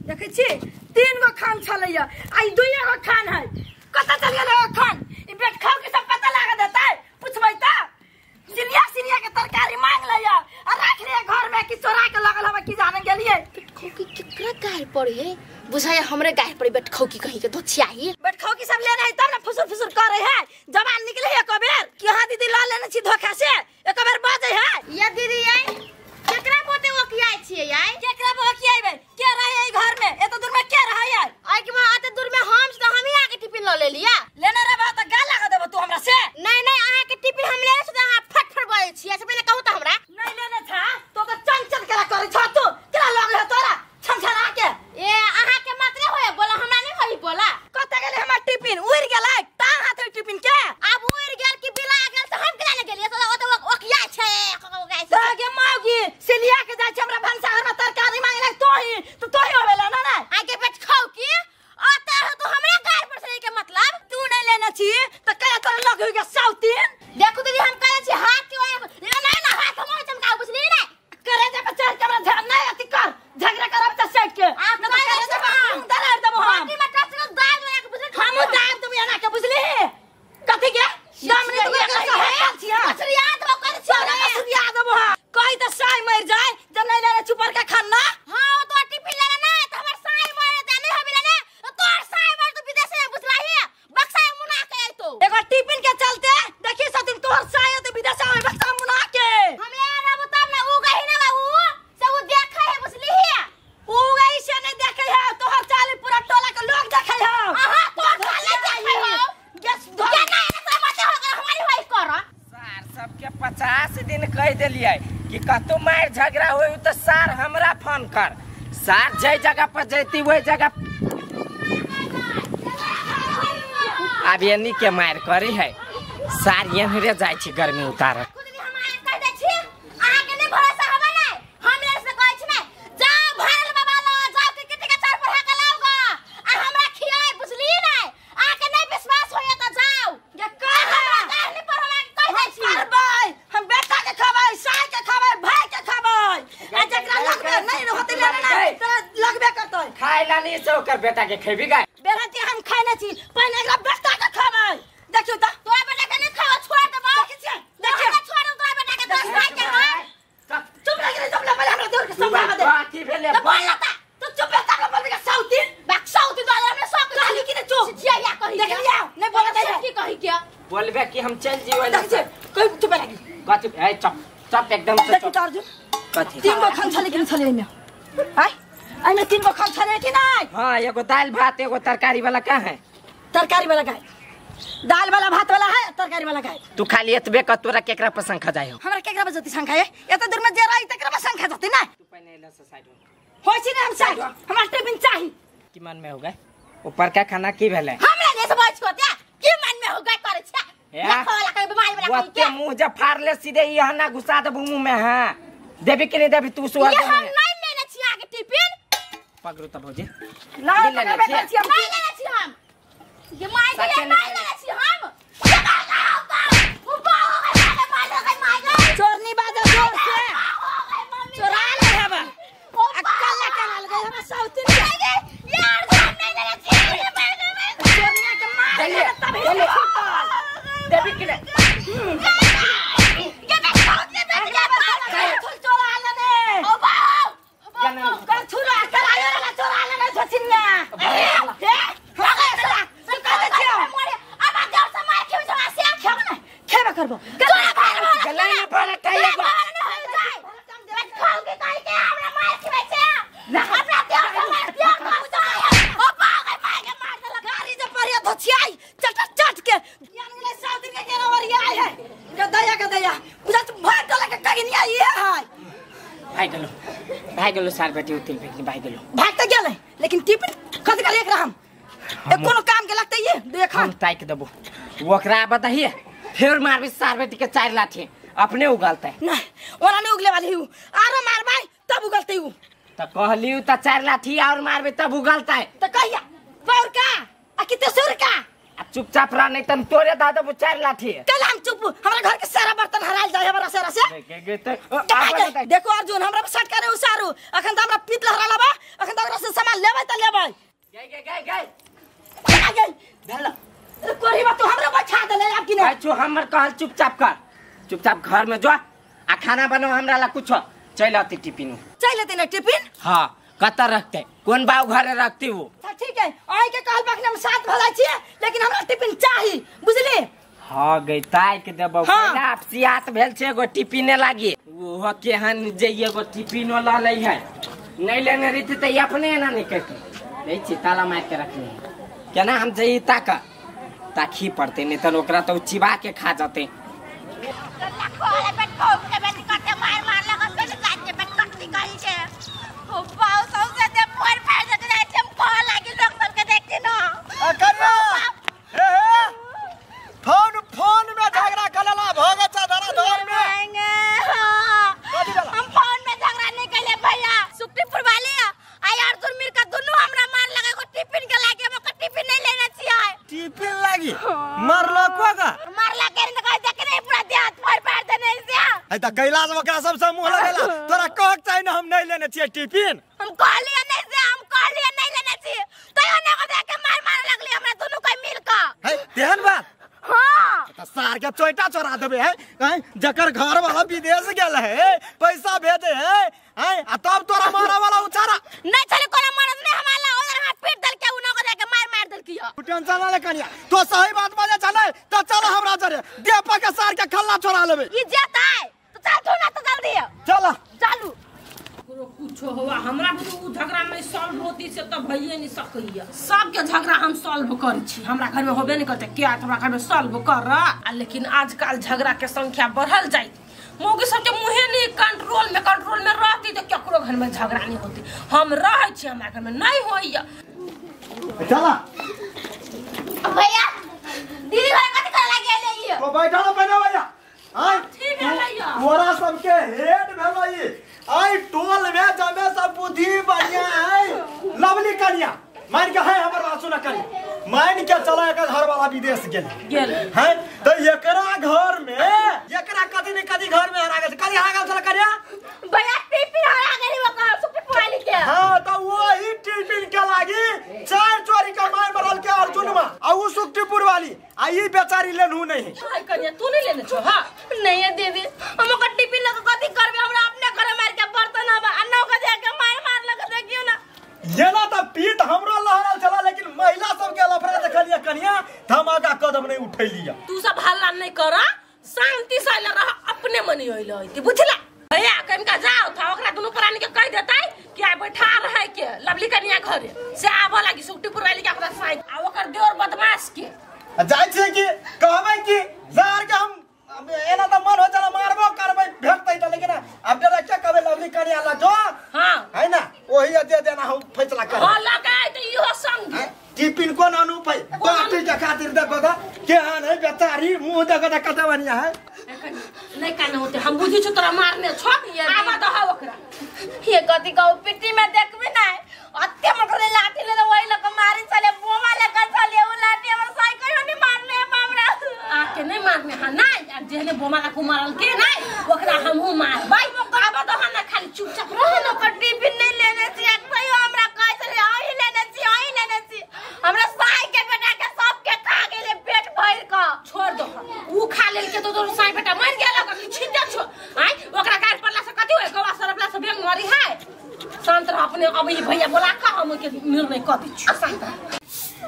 देखै छी 3 गो खान छलैया आ ई 2 गो खान है। कतऽ चल गेलै ओ खान? ई बेट खाऊ के सब पता लाग देतै, पुछबै त सिनिया सिनिया के तरकारी मांग लैया आ राख लिया घर में कि चोरा के लगल हवा की जाने गेलिए। बेटखौकी केकरा गाय पड़े है? बुझाय हमरे गाय पड़े बेटखौकी कहीं के धोछियाही। बेटखौकी सब लेने है तब ना फुसुर फुसुर करे है, जवान निकले है एक बेर कि हां दीदी ला लेने छी धोखा से, एक बेर बाजे है। या दीदी ये केकरा बोते ओकियाय छियै याय? केकरा बोकियाबे? के रहे है घर में? एत दूर में के रहे है? आइ के मां एत दूर में हम त हम ही आके टिफिन ल लेलिया। लेने रहबा त गाल लगा देबो तू हमरा से। नहीं नहीं अहाँ के टिफिन हम लेने छी त अहाँ फटफट बजै छियै, से पहिले कहू त हमरा। नहीं लेने छा तो त चंचल केला करे छ तू, केला लगे है तोरा छनछना के। ए अहाँ के मात्रे होय बोला, हमरा नहीं होई बोला। कत गेलै हमर टिफिन? उड़ गेलै ता हाथ टिफिन के। आब उड़ गेल कि बिला गेल त हम केला ने गेलियै, त ओ त ओकिया छै ओकिया छै। त गे माउगी सिलिया के जाय छै हमरा भनसा घर में तरकारी मांगे ला तोही तो तोही होवेला ना ना। आगे बेट खाऊ की आता है तो हमरा गाय पर से के मतलब तू नहीं लेने छी त कया तोरा लग होई के साउतीन। देखू दीदी हम कहै छी हाथ के ओय नहीं ना हाथ हम चमकाउ बुझली नै। करे जा पर चढ़ के हमरा झगड़ा नहीं अथी कर, झगड़ा करब त साइड के आप न त करे जा मुंह दरार देबो हम। बाकी में टच के दाग लगा के बुझली, हम दाग तुम एना के बुझली कथि के दम नहीं तू के है छी। हां मछली याद हो कर छी तोरा मछली याद देबो। हां कहि त साई मर जाय जब नहीं लेने छुपर के खाना। हां तो टिफिन लेने ना त हमर साई मर दे नहीं हबी लेने तोर साई मर तू विदेश में बुझला ही बक्सा मुना के आइतो। एगो टिफिन के चलते देखी सतिन तोहर साई त विदेश आवे बक्सा मुना के। हम ले रहबो तब ना उ गही ना उ से उ देखै है बुझली ही। उ गही से नहीं देखै है तोहर चाली पूरा टोला के लोग देखै है। हां तोहर चाली देखै है गैस के ना एना तोरा मते हो गेल हमारी होई कर। सार सबके 50 दिन कह देलियै कि कतौ मार झगड़ा होई त सार हमरा फोन कर। सार जै जगह पर जैती वही जगह अब एनी के मार करी है। सार एनहरे जाइ छी गर्मी उतार। दीदी हम आइ कह दै छी अहाँ के नहीं भरोसा हवे नै, हम ले से कहै छी नै जाओ भरल बाबा ल जाओ के के चार पढ़ा के लाओ गा आ हमरा खियाय बुझली नै। अहाँ के नहीं विश्वास होय त जाओ ये कह कहली पर हम कह दै छी करबै हम बेटा के खबै, साय के खबै, भाई के खबै आ जकरा लगबे नहीं होतै लेने नै तोरा लगबे करतै। खाय ला नहीं से ओकर बेटा के खेबी गाय। बेटा हम खाय नै छी पहिने एकरा बेटा के खबै। देखियो त तोरा बेटा के नहीं खाओ छोड़ देबो। देखै छियै देखियो छोड़ दे तोरा बेटा के दस भाई के हां चुप रह गेलै चुप पहिले हमरा दूर के समझा दे। कथी भेलै त बोल त तू चुप बेटा के बोलबे के साउतीन बाक साउतीन तो हमरा सब कहली कि नहीं चुप छिया या कहि देख लिया नहीं बोलत है की कहि के बोलबे कि हम चल जीवे। देख छै कोई चुप लागी कथी ए चुप चुप एकदम से देखि त अर्जुन कथी 3 गो खान छले कि नहीं छले एमे? आय एमे 3 गो खान छले कि नहीं? हां एगो दाल भात एगो तरकारी वाला का है? तरकारी वाला का है, दाल वाला भात वाला है, तरकारी वाला का है। तू खाली एतबे क तोरा केकरा पर शंका जाय हो? हमरा केकरा पर जति शंका है? एत दूर में जे रही तकरा पर शंका जति ना। तू पहले एला से साइड हो होय छी ना हम साइड, हमरा टिफिन चाही। की मन में हो गए ऊपर का खाना की भेलै? हमरा ने समझ को त्या की मन में हो गए करे छै देखो वाला के बीमारी वाला ओते मुंह जब फाड़ ले सीधे यहां ना घुसा दे मुंह में। हां देबी कि नहीं देबी तू सुआ ये हम नहीं लेने छी आगे टिफिन पकड़ू त भौजी ना नहीं लेने छी। नहीं लेने छी हम ये my के नहीं लेने छी हम। चोरनी बाजा जोर से चोरा ले हवा अक्कल ला के लाल गए हम साउतीन के यार हम नहीं लेने छी। चोरनिया के मार तभी देबी कि नहीं? ये मैं साउथ ले बेटा चोरा लेने ओ बाप कर छुरा कर आयो ला चोरा लेने छछिनिया हे तू कह दे छियो अब देव से मार खेबे से से खेबे ना खेबे करबो चोरा भाई गला में पड़े कहिए को खाओगे कहि के हमरा मार खेबे छे हमरा देव से मार देव ओ बाप रे मार के मार देलक गाड़ी जे पड़िया धोछियाई चट चट के यान गेलै साउथ के केना वरिया है गदया गदया बुझा तू भाग टोला के कगिनिया ये है। भाग गेलो सार बेटी उतिल फेंकनी भाग गेलो। भाग त गेलै लेकिन टिफिन खत गेलै एकरा हम कोनो काम के लगतै ये देख हम ताक देबो ओकरा बताइए फिर मारबी सार बेटी के 4 लाठी अपने उगलतै ना ओना नहीं उगले वाली हूं आरो मारबै तब उगलतै उ त कहली त 4 लाठी और मारबे तब उगलतै। त कहिया पौर का आ कि तेसुर का? आ चुपचाप रह नहीं तन तोरे दा देबो 4 लाठी। कल हम चुप, हमरा घर के सारा बर्तन हराइल जाय हमरा सारा से। देखो अर्जुन हमरा पर सट करे उसारू, अखन त हमरा पीत लहराला बा, अखन त ओकरा से सामान लेबै त लेबै। गई गई गई गई गई भेल अरे कोरी बा तू हमरा बैठा देले अब की नहीं। चु हमर कहल चुपचाप कर, चुपचाप घर में जो आ खाना बनाओ हमरा ला कुछ। चल आती टिफिन, चल आती ना टिफिन। हां कत रखते कोन बाऊ घरे रखती वो। ठीक है आई के कहल बखने हम साथ भला छिए, लेकिन हमरा टिफिन चाही बुझली। हां गई ताय के देबो। पहिला आपसियात भेल छे एगो टिफिने लागी, ओहो केहन जे एगो टिफिनो ल लै है, नहीं लेने रहिते त अपने एना नहीं कहते। नहीं छी ताला मार के रखने केना हम जई ताक ताखी पड़ते, नहीं त ओकरा तो चिबा के खा जते। फोन फोन में झगड़ा कलेला भग अच्छा धरा धर में। हम फोन में झगड़ा नहीं कले भैया, सुखटीपुर वाले आई अर्जुन मीर का दोनों हमरा मार लगा को टिफिन के लागे, हम टिफिन नहीं लेना चाहिए। टिफिन लागी मारलो को का मारला के नहीं कह देख नहीं पूरा देह हाथ पर पैर देने से। ए त कैलाश ओकरा सब से मुंह लगेला, तोरा कहक चाही ना हम नहीं लेने छिए टिफिन। हम कहलिए नहीं से, हम कहलिए नहीं लेने छिए तैयो ना को देख के मार मार लगली हमरा दोनों कोई मिल का है तेहन बात। हां त सार के चोइटा चोरा देबे है, जकर घर वाला विदेश गेल है पैसा भेजे है आ तब तोरा मारा वाला उचारा नहीं चले कोना मरद नहीं हमारा उधर हाथ पीट दल के उनो को देख के मार मार दल किया। टेंशन ना ले कनिया, तो सही बात बाजे चले त चल हमरा जरे देपा के सार के खल्ला छोड़ा लेबे। ई जेतै तो चल तू ना तो जल्दी चल चालू। कुछ हुआ हमरा बुझू झगड़ा नहीं सॉल्व होती से तो भइए नहीं सकैया। सबके झगड़ा हम सॉल्व करै छी, हमरा घर में होबे नहीं करते क्या हमरा घर में सॉल्व कर। लेकिन आजकल झगड़ा के संख्या बढ़ल जाए, मौगी सबके मुँहे नहीं कंट्रोल में रहती तो केकरो घर में झगड़ा नहीं होती। हम रहै छी हमरा घर में नहीं होइया। चला भैया दीदी घर कथि करे लागी एले ई तो बैठल पहिने भैया। हां ठीक है भैया, तोरा सबके हेड भेलो ई आई टोल में जमे सब बुद्धि बढ़िया है। लवली कन्या मान के है हमर बात सुन कन्या, मान के चला एकर घर वाला विदेश गेल गेल है त एकरा घर में एकरा कथि ने कथि घर में हरा गेल, कथि हरा गेल छल कन्या भैया टिफिन हरा गेल ओकर सुखटीपुर वाली के। हां त वही टिफिन के लागी चार चोरी का मार मरल के अर्जुन मा आ उ सुखटीपुर वाली आ ई बेचारी लेनहु नहीं है। कन्या तू नहीं लेने छो? हां नहीं है दीदी, हम ओकर टिफिन लग कथि करबे, हमरा अपने घर मार के बर्तन आबा आ नौ के जाके मार मार लग देखियो ना। ये ना त पीठ हमरो लहरल छला, लेकिन महिला सब के लफड़ा देखलिए कन्या त हम आगा कदम नहीं उठैलिया। तू सब हल्ला नहीं कर, शांति से रह, अपने मनी होइल होइती बुझला। भैया कनका जाओ था ओकरा दुनु प्राणी के कह देतै कि आ बैठा रहे के लवली कन्या घरे से आबो लागी सुखटीपुर वाली के अपना साइड आ ओकर देवर बदमाश के जाय छै कि कहबै कि जार के हम एना त मन हो चला मारबो करबै भेटतै त, लेकिन अब डरा के कहबै लवली कन्या ला जो। हां है ना ओही दे देना हम फैसला कर। हां लगाय त इहो संग टिफिन कोन अनुपै बाटी के खातिर देखो त केहन है बेचारी मुंह देखो त कते बढ़िया है। नहीं कान होते हम बुझी छु तोरा मारने छो, आबा दह ओकरा ये कथि कहू पिट्टी में देखबे नै अत्ते मकरे लाठी ले वही लक मारी चले बोमा लेकर चले उ लाठी हमर साइकिल नहीं मारले हमरा आके नहीं मारने। हां नहीं आ जेने बोमा लक मारल के नहीं ओकरा हमहु मारबै। आबा दह ना खाली चुपचाप रह ना, ओकर टिफिन नहीं लेने छी तैयो हमरा कहै छले अही लेने छी अही लेने छी, हमरा साइ के बेटा के सब के खा गेले पेट भर के। छोड़ दो उ खा लेल के तो तोर साइ बेटा मर गेल ओकर छिन दे छो। आइ ओकरा गाड़ पड़ला से कथि होय गवा सरपला से बेंग मरी है। शांत रह अपने, अब ई भैया बोला का हम के निर्णय क दै छी। शांत रह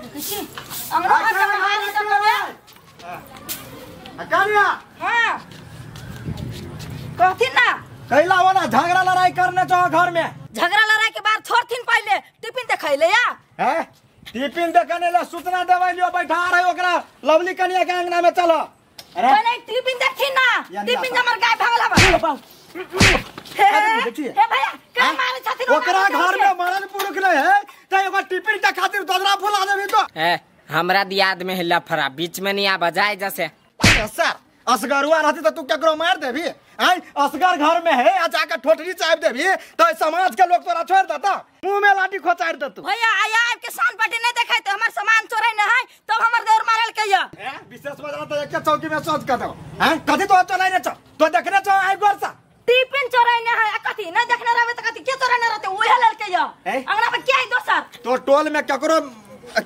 देखै छी हमरा घर में हारी त कबे आ कन्या। हां कहथिन ना कैला वाला झगड़ा लड़ाई करने छो घर में, झगड़ा लड़ाई के बाद छोड़थिन पहले टिफिन देखैले या हैं टिफिन देखने ला सूचना देबै लियो बैठा रहे ओकरा लवली कन्या के अंगना में चलो। अरे पहले टिफिन देखथिन ना, टिफिन हमर गाय भागल बा। हे भैया का मारे छथिन ओकरा घर में मरद पुरुष नहीं है त ओकर टिफिन के खातिर दोदरा फुला देबी तो ए हमरा दियाद में है लफड़ा, बीच में नहीं आबा जाए जैसे सर। असगरुआ रहती त तू केकरो मार देबी आय असगर घर में है आ जाके ठोठरी चाप देबी त समाज के लोग तोरा छोड़ देता मुंह में लाठी खोचार देतू भैया आया के सान पटी नहीं देखाय त हमर सामान चोरै न है तब हमर देवर मारल के या ए विशेष बजना त एक चौकी में सोच के दो हैं कथि तो चलाई रे छ तो देखने छ आई गोर सा टिफिन चोरै न है आ कथि नहीं देखने रहबे त कथि के चोरै न रहते ओहे लल के या अंगना पर के है दोसर तो टोल में केकरो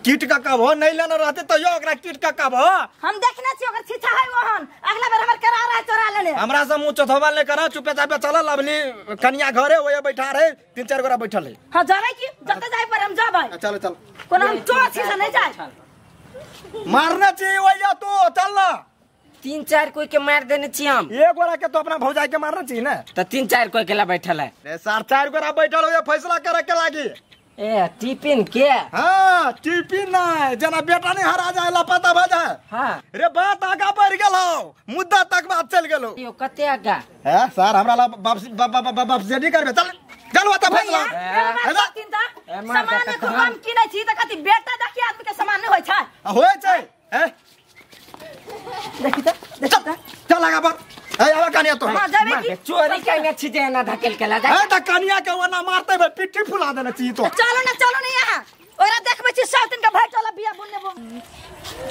कीट का कब हो नहीं लेना रहते तो यो ओकरा कीट का कब हो हम देखने छी ओकर छीछा है ओहन अगला बेर हमर करा रहा चोरा लेने हमरा से मुंह चोथवा ले करा चुपे चापे चला लवली कनिया घरे ओए बैठा रहे तीन चार गोरा बैठल है हां जाबै की जते जाय पर हम जाबै चलो चल कोनो हम चोर छी से नहीं जाय मारना चाहिए ओया तो चल ना तीन चार कोई के मार देने छी हम एक गोरा के तो अपना भौजाई के मारना चाहिए ना तो तीन चार कोई के ला बैठल है रे सार चार गोरा बैठल हो फैसला करे के लागी ए टिफिन के हां टिफिन ना जना बेटा नहीं हरा जाए लापता भ जाए हां रे बात आगा बढ़ गेल हो मुद्दा तक बात चल गेलो यो कते आगा है सर हमरा ला वापसी वापसी नहीं करबे चल चल ओत फैसला सामान को कम किनै छी त कथि बेटा देखि आदमी के सामान नहीं होय छै होय छै ए देखि त देखि त चल आगा बढ़ ए आवा कनिया तो हां जाबे की चोरी कइने छी जे ना धकेल के ला जा ए त कनिया के ओना मारते बे पिट्ठी फुला देने छी तो चलो ना चलो ना यहां ओरा देखबै छी सब दिन के भाई चला बिया बुनने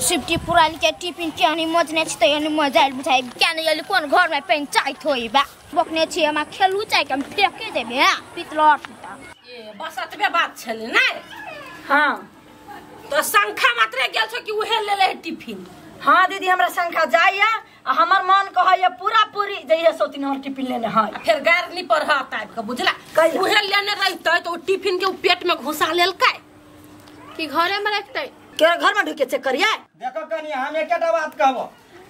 सिफ्टी पुराली के टिफिन के अनि मजने छी त अनि मजा आइल बुझाइ क्या नै अली कोन घर में पंचायत होई बा बकने छी हम खेलू चाय के हम फेके देबे हां पितलट ए बस अतबे बात छले नै हां तो शंखा मात्रे गेल छो कि उहे ले ले टिफिन हां दीदी हमरा शंखा जाइया हमर मन कहैया पूरा पूरी जइहे सौतीन हमर टिफिन लेने है फिर गार नहीं पर हाथ आबि के बुझला उहे लेने रहतै तो टिफिन के उ पेट में घुसा लेलकै कि घरे में रखतै के घर में ढुके चेक करिए देखो कनी हम एकटा बात कहबो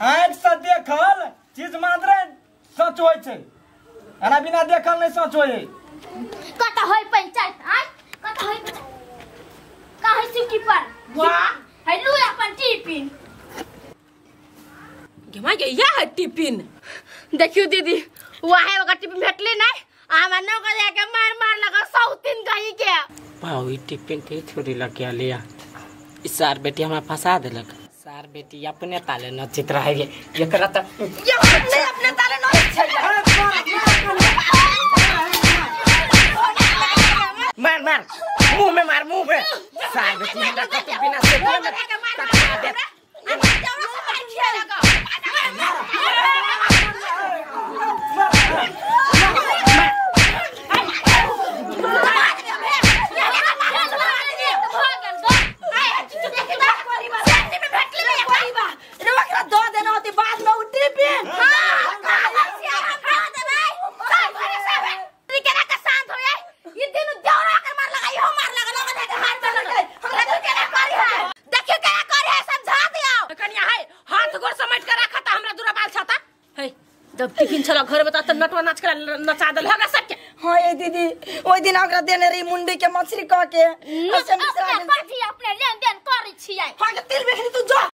आँख से देखल चीज मात्र सच होय छै एना बिना देखल नहीं सच होय कत होय पंचायत आय कत होय काहे सिटी पर वाह है लू अपन टिफिन गेमा के या है टिफिन देखियो दीदी वाहे ओकर टिफिन भेटले नै आ हमरा नौकर जाके मार मार लगा सौतीन गई के पाऊ ई टिफिन ते छोरी लग लिया इस सार बेटी हमरा फंसा देलक सार बेटी अपने ताले नचित रहे एकरा त ये नहीं अपने ताले नचित मार मार मुंह में मार मुंह में सार बेटी हमरा कत बिना से में कटवा दे जब टिफिन छला घर में त नटवा नाच के नचा देल हमरा सबके हां ए दीदी ओइ दिन ओकरा देने रही मुंडी के मछली क के अपने कथी अपने लेन देन करै छियै हां के तिल भी